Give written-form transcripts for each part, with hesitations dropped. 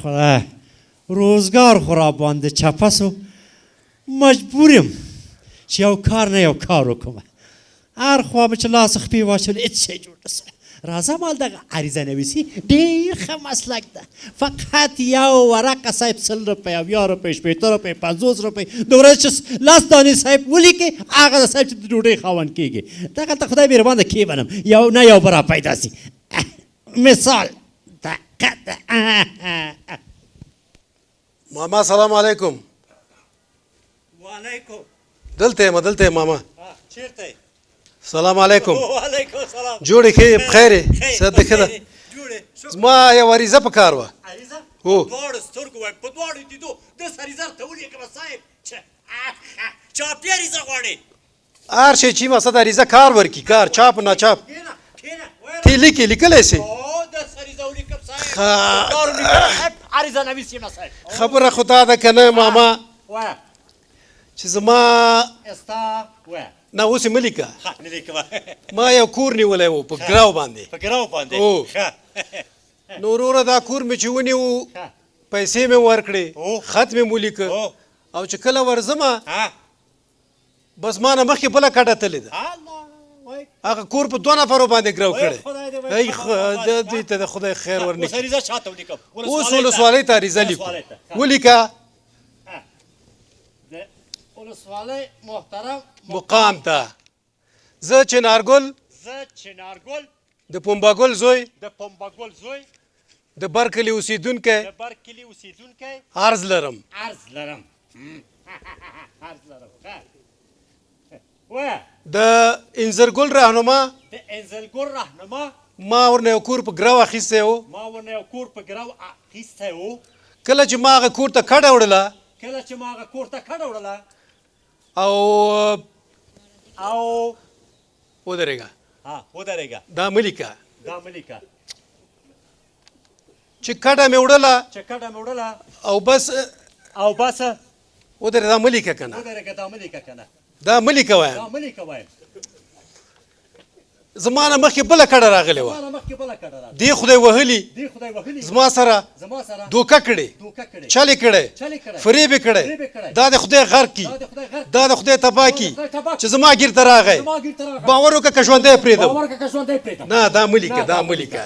خدای، روزګار خو راباندې چپه سو، مجبور یم چې یو کار نه یو کار وکړم. هر خوا مې چې لاس خپې واچول، هېڅ شی جوړ نه سو. راځه مال دغه عریضه نویسي ډېر ښه مسلک ده. فقط یو ورقه صاحب 100 روپۍ، 70 روپۍ، 60 روپۍ، 50 روپۍ، د ورځې چې 10 دانې صاحب ولیکې، هغه د صاحب چې د ډوډۍ خاوند کېږي. دغلته خدای مهربان ده، کښېبنم، یو نه یو به را پیدا سي. مثال دقه ده. ماما سلام علیکم. وعلیکم. دلته یم، دلته یم ماما. چیرته یې؟ سلام علیکم. وعلیکم سلام. جوړې ښې یې؟ بخیر یې؟ صحت دې ښه ده؟ جوړې. زما یوه عریضه په کار وه. عریضه؟ هو. په دواړو سترګو وایم، په دواړو دیدو داسې عریضه درته ولیکم صاحب چې چاپي عریضه غواړې. هر شی چې ما د عریضه کار ورکي، کار چاپ نه چاپ. کښېنه، کښېنه، وایه. تی لیکې، لیکلی سې؟ هو، داسې عریضه ولیکم صاحب. ښه. کار ولیکم صاحب، عریضه نویس یم صاحب. خبره خو دا ده که نه ماما، وایه. چې زما ستا وایه. نه اوس یې مه لیکه. ښه، نه لیکم. ما یو کور نیولی و په ګراو باندې. په ګراو باندې؟ هو. ښه. نو وروره دا کور مې چې ونیو، ښه. پیسې مې ورکړې، هو. خط مې ولیکه، هو. او چې کله ورځمه، ها. بس ما نه مخکې بله کډه تللې ده. الله، وای. هغه کور په دوه نفرو باندې ګرو وای کړی. خدای دې، وای ای خدای دې. دوی ته د خدای خیر ښه، ورنکړي. اوس عریضه چا ته ولیکم؟ اوس ولسوالۍ ته عریضه لیکو. ولسوالۍ ته. ښه. ولیکه. د ولسوالۍ محترم مقام ته. زه چنارګل، زه چنارګل، د پنبهګل زوی، د پنبهګل زوی، د بر کلي اوسېدونکی، د بر کلي اوسېدونکی، عرض لرم. عرض لرم. عرض لرم. ښه. وایه. د انځرګل رهنما، د انځرګل رهنما، ما ورنه یو کور په ګرو اخیستی و. ما ورنه یو کور په ګرو اخیستی و. کله چې ما هغه کور ته کډه وړله، کله چې ما هغه کور ته کډه وړله، او او ودرېږه. ها، ودرېږه. دا مه لیکه. دا مه لیکه. چې کډه مې وړله، چې کډه مې وړله، او بس، او بس، ودرېږه، دا مه لیکه که نه. ودرېږه، دا مه لیکه که نه. دا مه لیکه وایم. دا مه لیکه وایم. زما نه مخکې بله کډه راغلې وه. زما نه مخکې بله کډه راغلې. دې خدای وهلي، دې خدای وهلي، زما سره زما سره دوکه کړې، دوکه کړې، چل یې کړی، چل یې کړی، فریب یې کړی، فریب یې کړی، دا د خدای غرق کړي، دا د خدای غرق دا د خدای تباه دا د کړي، خدای تباه چې زما ګیر ته راغی. زما ګیر ته راغی. باور وکړه که ژوندی پرېږدم. باور وکړه که ژوندی پرېږدم. نه، دا مه لیکه، نه، دا مه لیکه،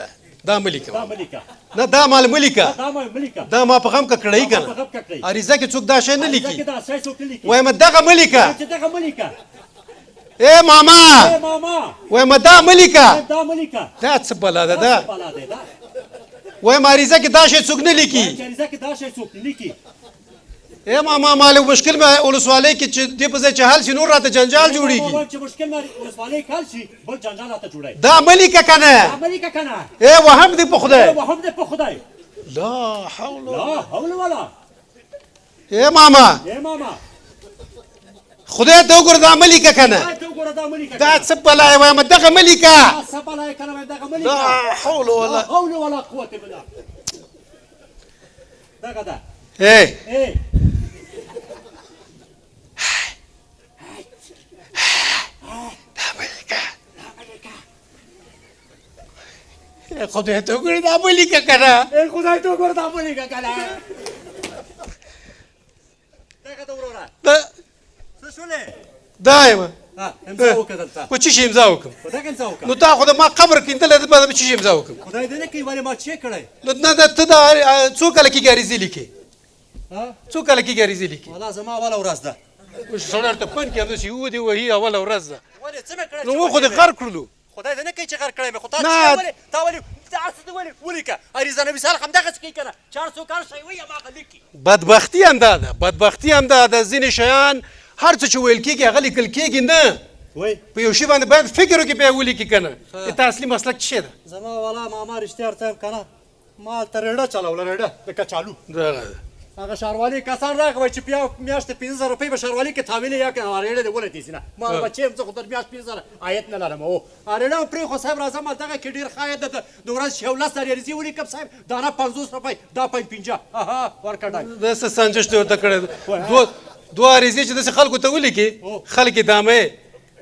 دا مه لیکه. دا مه لیکه. نه، دا مال مه لیکه. دا مال مه لیکه. دا ما په غم ککړوي دا که ما په نه. غم ککړوي. عریضه کې څوک دا شی نه عریضه لیکي. کې دا شی څوک نه لیکي. وایم دغه مه لیکه. وایم چې دغه مه لیکه. ای ماما، ای ماما، وایم دا مه لیکه. وایم دا مه لیکه. دا څه بلا ده؟ دا دا څه بلا ده؟ دا وایم عریضه کې دا شی څوک نه لیکي. وایم چې عریضه کې دا شی څوک نه لیکي. ای ماما، مال مشکل مې ولسوالۍ کې چې دې په ځای چې حل شي، نور راته جنجال جوړېږي. وایم چې مشکل مې ولسوالۍ کې حل شي، بل جنجال راته جوړوي. دا مه لیکه که نه. دا مه لیکه که نه. ای وهم دې په خدای. ای وهم دې په خدای. لا حول لا حول ولا. ای ماما، ای ماما، خدای ته وګوره دا مه لیکه که نه. خدای ته وګوره دا مه لیکه. دا څه بلا یې؟ وایم دغه مه لیکه. دا څه بلا یې که نه؟ وایم دغه مه لیکه. لا حول ولا لا حول ولا قوت بالله. دغه ده. ای ای دا مه لیکه. ای خدای ته وګوره دا مه لیکه که نه. ای خدای ته وګوره دا مه لیکه که نه. دغه ده وروره. دا څه شولې؟ دا یم. ها، امضا وکړه دلته. په څه شي امضا وکړم؟ په دغه امضا وکړه. نو تا خو د ما قبر کیندلی دی، به په څه شي امضا وکړم؟ خدای دې نه کوي، ولې ما چې کړی؟ نو نه، نه، ته دا څو کاله کېږي عریضې لیکې؟ ها؟ څو کاله کېږي عریضې لیکې؟ والا زما اوله ورځ ده. اوس سړی ورته پند کړي، همداسې و دې وهي، اوله ورځ ده. ولې څه مې کړی؟ نو و خو دې غرق کړلو. خدای دې نه کوي چې غرق کړی مې، خو تا نه. چې ولې، تا ولې دا څه دې ولې ولیکه؟ عریضه نویسان هم دغسې کوي که نه، چې هر څوک هر شی وایي هماغه لیکي. بدبختي همدا ده، بدبختي همدا ده. ځینې شیان هر څه چې ویل کېږي هغه لیکل کېږي نه. وای. په یو شي باندې باید فکر وکړي بیا یې ولیکي که نه. د تا اصلي مسلک څه شی ده؟ زما والا ماما رښتیا ورته وایم که نه، ما هلته رېړه چلوله، رېړه د کچالو. دغه ده. هغه ښاروالي کسان راغی چې بیا میاشتې 5000 روپۍ به ښاروالي کې تاویلې یا که نه، رېړه دې ولټېږي نه. ما ویل بچی یم زه خو تر میاشت 5000 عاید نه لرم. او رېړه مې پرېښود صاحب، راځم دغه کې ډېر ښه عاید ده، د ورځې یو 10 زره عریضې ولیکم صاحب، دانه 50 روپۍ، دا پنځه پنځه. اها، ورکړه ډنګ. دا څه سنجش دې ورته کړی دی؟ دوه عریضې چې داسې خلکو ته ولیکې، خلک یې دامه یې.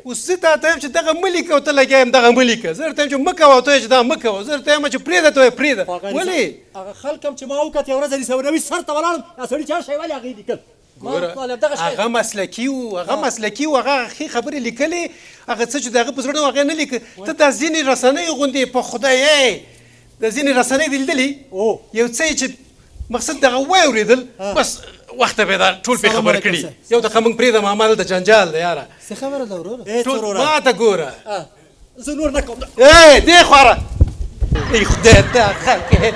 اوس زه تا ته وایم چې دغه مه لیکه او ته لګیا یم دغه مه لیکه. زه درته وایم چې مه کوه او ته وایې چې دا مه کوه. زه درته وایم چې پرېږده، ته وایې پرېږده. ولې؟ هغه خلک هم چې ما وکتل، یوه ورځ د سورنوي سر ته ولاړم، دا سړي چې هر شی ولې هغه یې لیکل. ګوره، هغه مسلکي و، هغه مسلکي و، هغه ښې خبرې لیکلې، هغه څه چې د هغه په زړه نه و هغه یې نه لیکه. ته دا ځینې رسنۍ غوندې په خدای د ځینې رسنۍ دې لیدلې، یو څه یې چې مقصد دغه واورېدل بس وخته به دا ټول پرې خبر کړي. یو دقیقه موږ پرېږده، ماما دلته جنجال دی یاره. څه خبره ده وروره؟ ټول ما ته ګوره، زه نور نه کوم. ای دې خواره، ای خدای دا خلک.